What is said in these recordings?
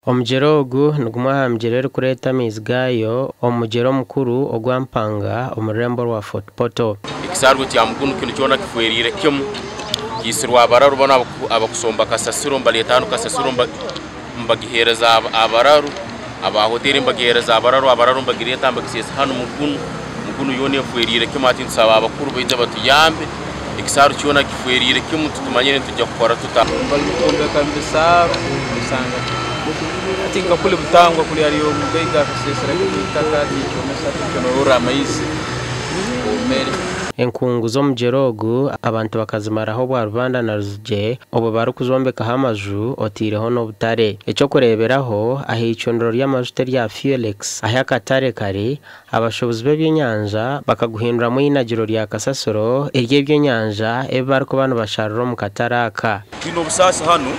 Omugyera ogu nigumwe aha migyera erikureeta amaizi gaayo omu mugyera omukuru ogwa Mpanga omu rurembo rwa Fort Portal. Ekisaaru kya Muguno kinu kyona kifweriire kimu, kiisirwe abararu banu abakusomba kasasiro mbaleeta hanu kasasiro mbagiheereza abararu, aba hoteeri mbagiheereza abararu, abararu mbagireeta mbagiseesa hanu Muguno, Muguno yoona efweriire kimu hati nitusaba abakuru baije batuyambe, ekisaaru kyona kifweriire kimu titumanyire nitujja kukora tuta. Barikwombeka omu bisaaru osanga hati nka kuri Butangwa kuri hariyo omugaiga akasesera itaka tikyomesa tikyo norora amaizi gomere. Enkungu z'omugyera ogu abantu bakazimaraho obwa rubanda na ruzigye obwo barikuzombekaho amaju oteireho n'obutare. Eky'okureeberaho, aha icundiro ry'amajuta erya Fuelex ahi akatare kari, abashuubuzi b'ebyenyanja bakaguhinduramu einagiro rya kasasiro ery'ebyenyanja ebi barikuba nibasharura omu katare aka. Twine obusaasi hanu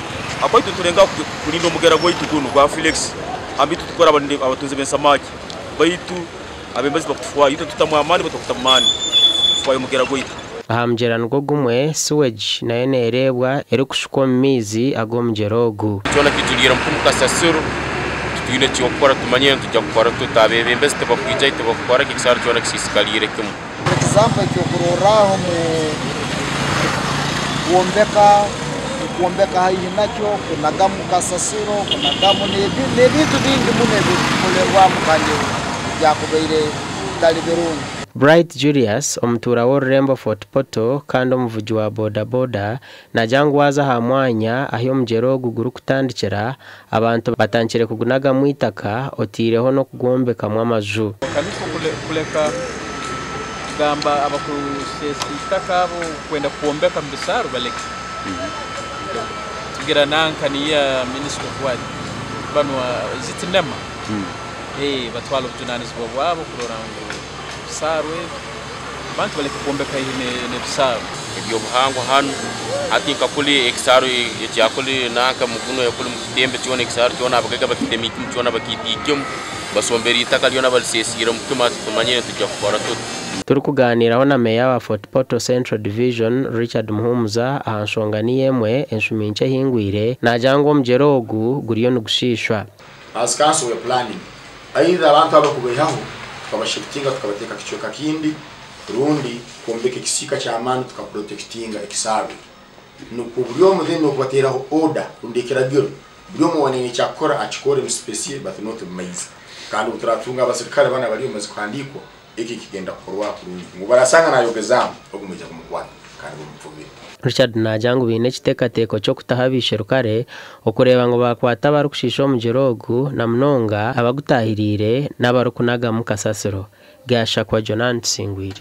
akwaitu turenga kurinda omugera gwaitu gunu gwa Fuelex ambitu tukora abatunzi b'ensamaki baitu abembezi bakutufwayo itwe tutamu amaani batukutamu maani tufwayo omugera gwaitu. Aha mugyera nigwo gumwe, sewage nayo neereebwa erikushukwa omu maizi ag'omugyera ogu. Kyona kijuliire mukumu kasasiro, titwine ky'okukora tumanyire nitujja kukora tuta, abebembezi tibakwija tibakukora ekisaaru kyona kisiisikaliire kimu. Example ekyokurorraho mu kwombeka haihi nakyo, kunagamu kasasiro, kunagamu n'ebintu bingi muno ebikukorerwamu kandi byakubaire bitali birungi. Bright Julius omutuura w'orurembo Fort Portal kandi omuvugi wa boda boda naagira ngu waaza aha mwanya ahi omugyera ogu gurikutandikira abantu batandikire kugunagamu itaka oteireho n'okugwombekamu amaju. Kanisa kuleka kugamba abakusesa itaka abo kwenda kwombeka mu bisaaru baleke. Tugira nanka niya Ministry of what bano is it NEMA? Batwala obujunanizibwa bwabo kurora ngu bisaaru ebi abantu baleke kwombeka haihi n'ebisaaru. Ebyobuhangwa hanu hati nka kuli ekisaaru ekyakuli nanka Muguno ekuli mu kitembe kyona ekisaaru kyona abagaiga bakitemiikimu kyona bakiitiikemu basombera itaka lyona balisesiire mu kimu hati tumanyire nitujja kukora tuta. Turikugaaniiraho na meeya wa Fort Portal Central Division Richard Muhumuza aha nshonga niyo emwe enshumi nkye ehingwire naagira ngu omugyera ogu guriyo nigushiishwa. As council we are planning either abantu abakubaihaho tukabashiftinga tukabateeka kicweka kindi rundi kwombeka ekisiika ky'amaani tukaprotectinga ekisaaru nukwo buri omwe then nokubateeraho order rundi ekiragiro buri omwe wanaine ekyakukora akikore mu space ye but not mu maizi kandi obu turatunga abasirikale bana bariyo bamaze kuhandiikwa eki kigenda kukorwa kurungi ngu barasanga nayogezaamu ogu mwija kumukwata kandi bamufubire. Richard naagira ngu baine ekiteekateeko ky'okutaho abaisherukare okureeba ngu baakwata abarikushiisha omugyera ogu na munonga abagutahiriire n'abarikunagamu kasasiro. Gashakwa Jonan Tusingwire.